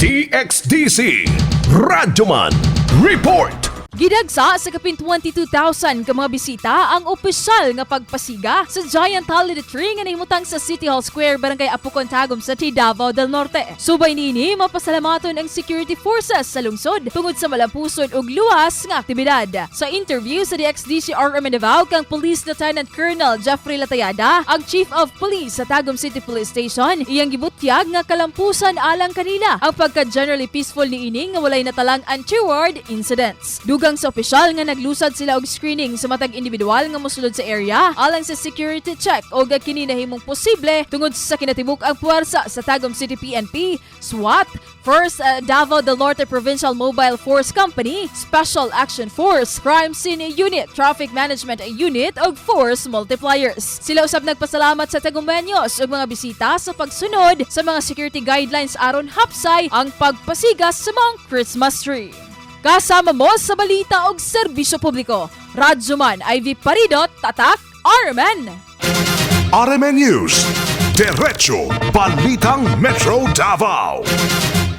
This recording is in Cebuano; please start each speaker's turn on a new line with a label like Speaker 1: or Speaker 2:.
Speaker 1: DXDC Radyoman Report.
Speaker 2: Gidagsa sa kapin 22,000 ka mga bisita ang opisyal nga pagpasiga sa Giant Holiday Tree nga nahimutang sa City Hall Square, Barangay Apokon, Tagum City, Davao del Norte. Subay niini, mapasalamaton ang security forces sa lungsod tungod sa malampuson ug luwas nga aktibidad. Sa interview sa DXDC RMN Davao kang Police Lieutenant Colonel Jeffrey Latayada, ang Chief of Police sa Tagum City Police Station, iyang gibutyag nga kalampusan alang kanila ang pagka generally peaceful niini nga walay natalang untoward incidents. Dugang sa opisyal nga naglusad sila og screening sa matag individual nga mosulod sa area alang sa security check og kini nahimong posible tungod sa kinatibuk ang puwersa sa Tagum City PNP, SWAT, First Davao del Norte Provincial Mobile Force Company, Special Action Force, Crime Scene Unit, Traffic Management Unit ug Force Multipliers. Sila usab nagpasalamat sa Tagumenyos ug mga bisita sa pagsunod sa mga security guidelines aron hapsay ang pagpasigas sa mga Christmas tree. Kasama mo sa balita og serbisyo publiko. Radyoman Ivy Paridot, Tatak, RMN.
Speaker 1: RMN News. Diretso Balitang Metro Davao.